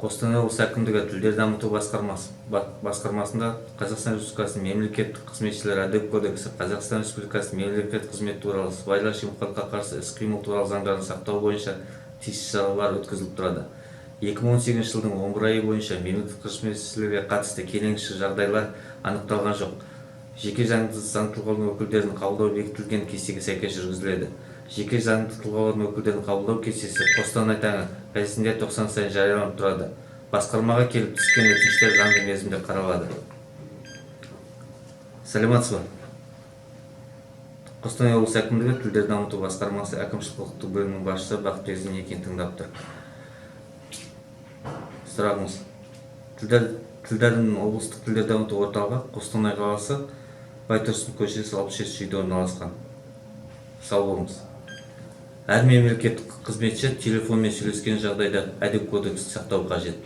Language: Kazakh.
Қостанай облысы әкімдігі тілдер дамыту басқармасында Қазақстан Республикасының мемлекеттік қызметшілер әдеп кодексі, Қазақстан Республикасының мемлекеттік қызмет туралы, сыбайлас жемқорлыққа қарсы іс-қимыл туралы заңдарын сақтау бойынша тиісті шаралар өткізіліп тұрады. 2018 жылдың 11 айы бойынша мемлекеттік қызметшілерге қатысты келеңсіз жағдайлар анықталған жоқ. Жеке заңды тұлғалардың өкілдерін қабылдау бекітілген кестеге сәйкес жүргізіледі. Жеке заңды тұлғалардың өкілдерін қабылдау кестесі «Қостанай таңы» газетінде 90 сайын жарияланып тұрады. Басқармаға келіп түскен өтініштер заңды мерзімде қаралады. Сәлеметсіз ба? Қостанай облысы әкімдігі тілдер дамыту басқармасы әкімшілік құқықтық бөлімінің басшысы Бақытбек Зейнекин тыңдап тұр. Сұрағыңыз: тілдердің облыстық тілдер дамыту орталығы Қостанай қаласы, Байтұрсынов көшесі, 67 үйде орналасқан. Сау болыңыз. Әр мемлекеттік қызметші телефонмен сөйлескен жағдайда әдеп кодексін сақтау қажет.